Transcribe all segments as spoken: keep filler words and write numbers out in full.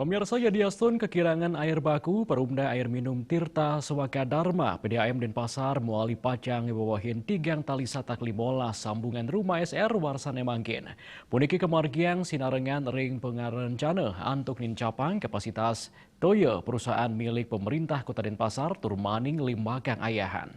Pemirsa, yadiastun kakirangan air baku, Perumda Air Minum Tirta Sewaka Dharma, P D A M, Denpasar, muali pacang wewehin tigang tali satak limolas sambungan rumah S R warsane mangkin. Puniki kamargiang sinarengan ring pangarencana antuk nincapang kapasitas toya perusahaan milik pemerintah Kota Denpasar tur maning limbakang ayahan.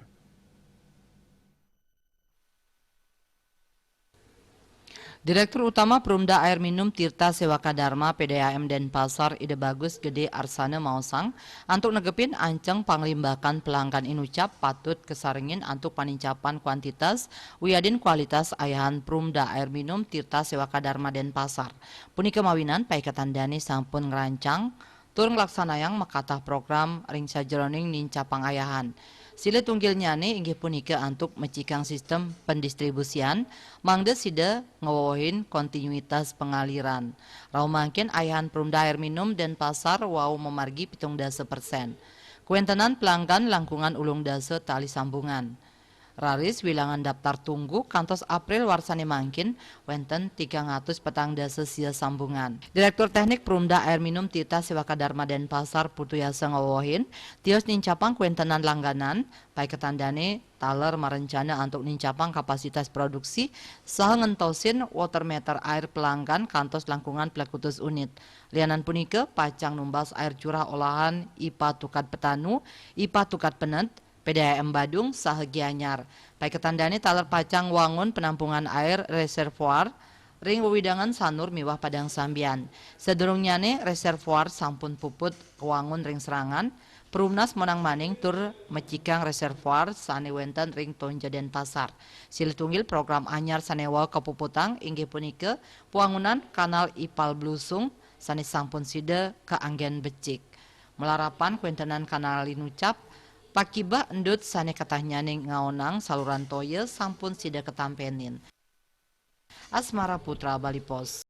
Direktur Utama Perumda Air Minum Tirta Sewaka Dharma P D A M Denpasar, Ida Bagus Gede Arsana maosang, antuk negepin anceng panglimbakan pelanggan inucap patut kasarengin antuk panincapan kuantitas wiadin kualitas ayahan Perumda Air Minum Tirta Sewaka Dharma Denpasar. Punika mawinan paiketan dane sampun ngrancang tur nglaksanayang makatah program ring sajeroning nincapang ayahan. Silih tunggilnyane inggih punika antuk mecikang sistem pendistribusian, mangda sida ngwewehin kontinuitas pengaliran. Rauh mangkin ayahan Perumda Air Minum Denpasar wau mamargi pitung dasa persen. Kawentenan pelanggan langkungan ulung dasa tali sambungan. Raris wilangan daftar tunggu kantos April warsane mangkin wenten tigang atus petang dasa sia sambungan. Direktur Teknik Perumda Air Minum Tirta Sewaka Dharma Denpasar Putu Yasa ngawewehin, tios nincapang kawentenan langganan, paiketan dane taler marencana antuk nincapang kapasitas produksi saha ngentosin water meter air pelanggan kantos langkungan plekutus unit. Lianan punika, pacang numbas air curah olahan I P A Tukad Petanu, I P A Tukad Penet, P D A M Badung saha Gianyar. Paiketan dane taler pacang wangun penampungan air reservoir ring wewidangan Sanur miwah Padang Sambian. Sadurungnyane reservoir sampun puput kawangun ring Serangan, Perumnas monang maning tur mecikang reservoir sane wenten ring Tonja Denpasar. Silih tunggil program anyar sane wau kapuputang inggih punika pawangunan Kanal Ipal Blusung sane sampun sida kaanggen becik. Malarapan kawentenan kanal inucap, pakibeh endut sane katahnyane ngaonang saluran toya sampun sida katampenin. Asmara Putra, Bali Post.